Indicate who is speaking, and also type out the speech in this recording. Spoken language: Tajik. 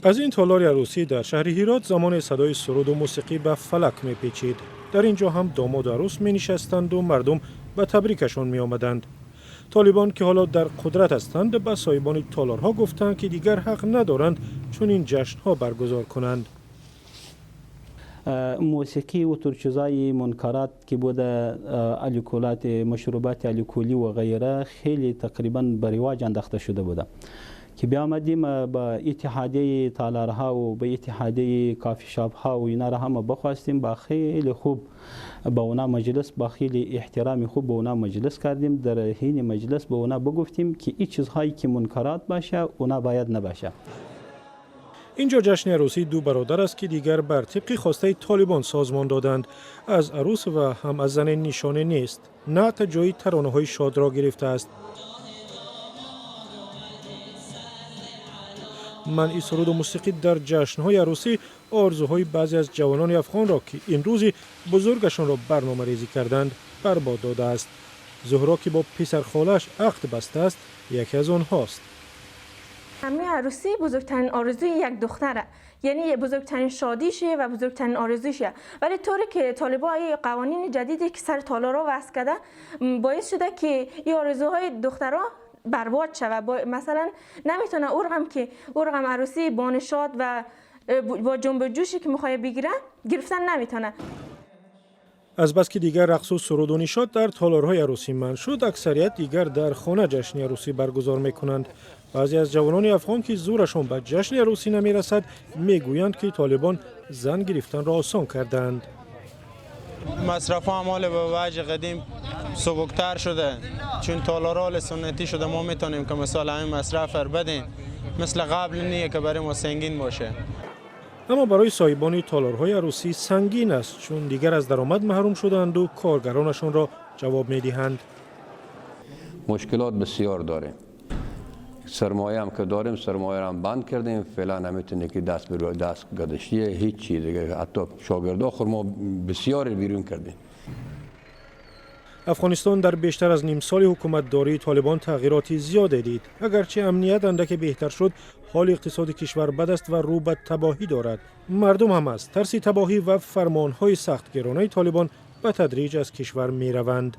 Speaker 1: Аз ин толори арӯсӣ дар шаҳри Ҳирот замоне садои суруду мусиқӣ ба фалак мепечид. Дар ин ҷо ҳам домоду арӯс менишастанду мардум ба табрикашон меомаданд. Толибон, ки ҳоло дар қудрат ҳастанд, ба соҳибони толорҳо гуфтанд, ки дигар ҳақ надоранд чунин ҷашнҳо баргузор кунанд.
Speaker 2: موسیقی و طور چیزای منکرات که بوده، الکولات، مشروبات الکلی و غیره، خیلی تقریبا به رواج انداخته شده بوده که بیامدیم با اتحادیه تالارها و به اتحادیه کافی شاپ ها و اینا را هم بخواستیم. با خیلی خوب با اونا مجلس، با خیلی احترام خوب با اونا مجلس کردیم. در حین مجلس با اونا بگفتیم که این چیزهایی که منکرات باشه، اونا باید نباشه.
Speaker 1: Ин ҷо ҷашни арӯсии ду бародар аст, ки дигар бар тибқи хостаи Толибон созмон доданд. Аз арӯс ва ҳам аз зане нишоне нест. Наът ҷои таронаҳои шодро гирифтааст. Манъи суруду мусиқӣ дар ҷашнҳои арӯсӣ орзуҳои баъзе аз ҷавонони афғонро, ки ин рӯзи бузургашонро барномарезӣ карданд, барбод додааст. Зуҳро, ки бо писархолааш ақд бастааст, яке аз онҳост.
Speaker 3: همی عروسی بزرگترین آرزوی یک دختره، یعنی بزرگترین شادیشه و بزرگترین آرزوشه. ولی طوری که طالبا قوانین جدیدی که سر تالارا وضع کرده، باعث شده که این آرزوهای دخترها برباد شود. مثلا نمیتونه اورغم که اورغم عروسی با نشاط و با جنب جوشی که میخواد بگیره، گرفتن نمیتونه.
Speaker 1: Азбаски дигар рақсу суруду нишот дар толорҳои арӯсӣ манъ шуд, аксарият дигар дар хона ҷашни арӯсӣ баргузор мекунанд. Баъзе аз ҷавонони афғон, ки зӯрашон ба ҷашни арӯсӣ намерасад, мегӯянд, ки толибон зан гирифтанро осон кардаанд.
Speaker 4: مصرف هم حال به وجه قدیم سبکتر شده، چون تالارال سنتی شده. ما میتونیم که مثال همین مصرف ر بدیم، مثل قبل نیه که برای ما سنگین باشه.
Speaker 1: Аммо барои соҳибони толорҳои арӯсӣ сангин аст, чун дигар аз даромад маҳрум шудаанду коргаронашонро ҷавоб медиҳанд.
Speaker 5: مشکلات بسیار داریم. سرمایه هم که داریم، سرمایه هم بند کردیم. فعلا نمیتونه که دست به دست گذاشتیه، هیچ چیز دیگه. حتی شاگردا خود ما بسیار بیرون کردیم.
Speaker 1: Афғонистон дар бештар аз нимсоли ҳукуматдории Толибон тағйироти зиёде дид. Агарчи амният андаке беҳтар шуд, ҳоли иқтисоди кишвар бад аст ва рӯ ба табоҳӣ дорад. Мардум ҳам аз тарси табоҳӣ ва фармонҳои сахтгиронаи Толибон ба тадриҷ аз кишвар мераванд.